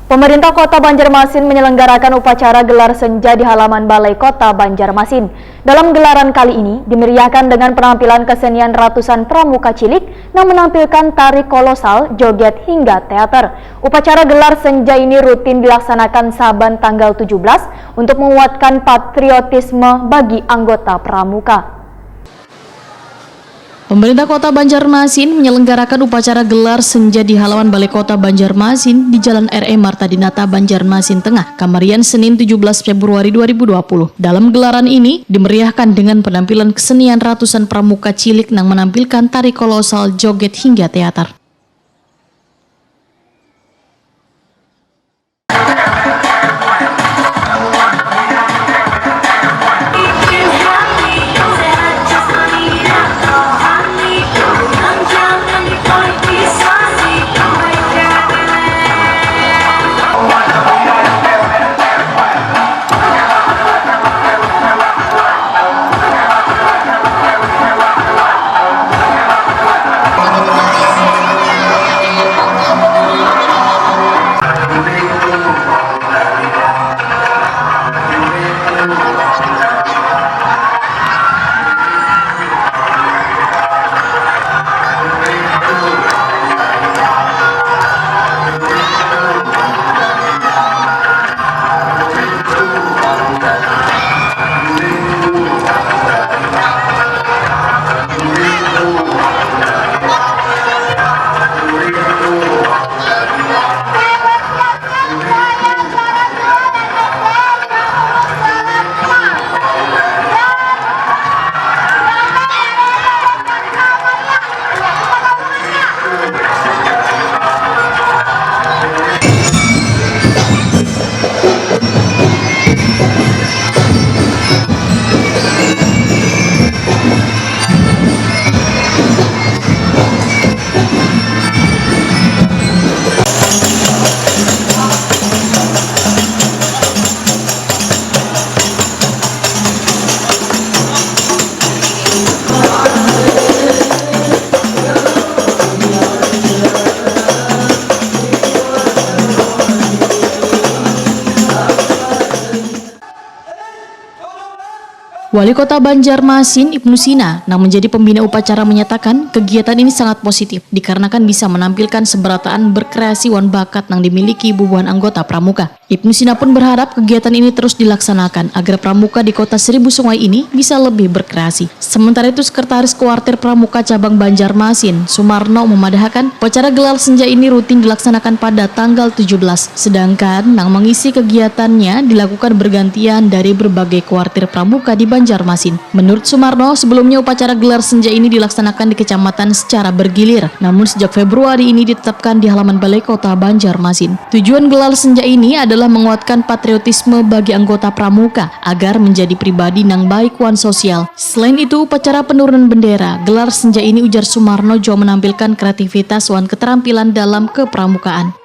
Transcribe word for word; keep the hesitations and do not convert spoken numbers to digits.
Pemerintah Kota Banjarmasin menyelenggarakan upacara gelar senja di halaman Balai Kota Banjarmasin. Dalam gelaran kali ini, dimeriahkan dengan penampilan kesenian ratusan pramuka cilik yang menampilkan tari kolosal, joget, hingga teater. Upacara gelar senja ini rutin dilaksanakan saban tanggal tujuh belas untuk menguatkan patriotisme bagi anggota pramuka. Pemerintah Kota Banjarmasin menyelenggarakan upacara gelar senja di halaman Balai Kota Banjarmasin di Jalan R E Marta Dinata, Banjarmasin Tengah, kamarian Senin tujuh belas Februari dua ribu dua puluh. Dalam gelaran ini dimeriahkan dengan penampilan kesenian ratusan pramuka cilik nang menampilkan tari kolosal, joget, hingga teater. Wali Kota Banjarmasin, Ibnu Sina, nang menjadi pembina upacara, menyatakan kegiatan ini sangat positif dikarenakan bisa menampilkan seberataan berkreasi wan bakat nang dimiliki bubuhan anggota pramuka. Ibnu Sina pun berharap kegiatan ini terus dilaksanakan agar pramuka di Kota Seribu Sungai ini bisa lebih berkreasi. Sementara itu, Sekretaris Kuartir Pramuka Cabang Banjarmasin, Sumarno, memadahakan upacara gelar senja ini rutin dilaksanakan pada tanggal tujuh belas, sedangkan nang mengisi kegiatannya dilakukan bergantian dari berbagai kuartir pramuka di Banjarmasin. Menurut Sumarno, sebelumnya upacara gelar senja ini dilaksanakan di kecamatan secara bergilir, namun sejak Februari ini ditetapkan di halaman Balai Kota Banjarmasin. Tujuan gelar senja ini adalah menguatkan patriotisme bagi anggota pramuka agar menjadi pribadi nang baik wan sosial. Selain itu, upacara penurunan bendera, gelar senja ini, ujar Sumarno, jua menampilkan kreativitas wan keterampilan dalam kepramukaan.